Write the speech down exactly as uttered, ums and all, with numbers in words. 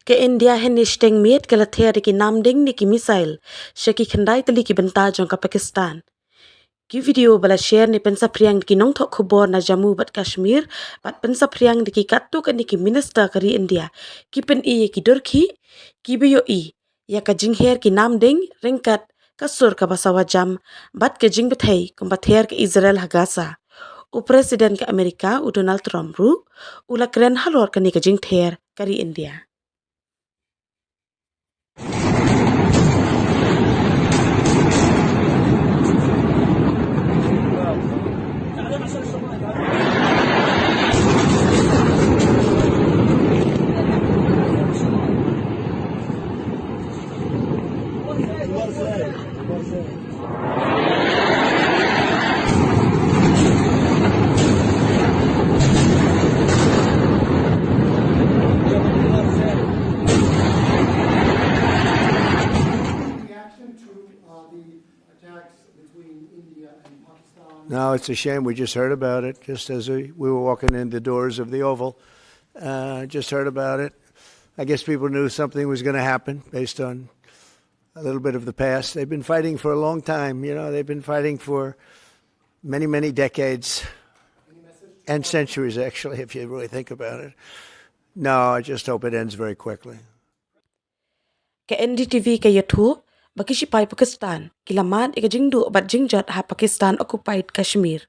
Ka India hynne shiteng miet ka la ther da ki nam ding ne ki missile sha ki khyndai tylli ki bynta jong ka Pakistan. Ki video ba la share ne pynsaphriang da ki nongthoh khubor na Jammu bad Kashmir bad pynsaphriang da ki katto katne ki minister ka ri India ki pyni ïa ki dur khih kiba ïohi ïa ka jingher ki nam ding ryngkat ka sur kaba sawa jam bad ka jingbthei kumba ther ka Israel ha Gaza. U President ka Amerika u Donald Trump ruh u la kren halor kane ka jingther ka ri India. Reaction to, uh, the attacks between India and Pakistan? No, it's a shame. We just heard about it just as we, we were walking in the doors of the Oval. Uh, just heard about it. I guess people knew something was gonna happen based on a little bit of the past. They've been fighting for a long time, you know, they've been fighting for many, many decades and centuries, actually, if you really think about it. No, I just hope it ends very quickly. Ka N D T V ka ïathuh ba ki shipai Pakistan ki la mad ïa ka jingduh bad jingjot ha Pakistan occupied Kashmir.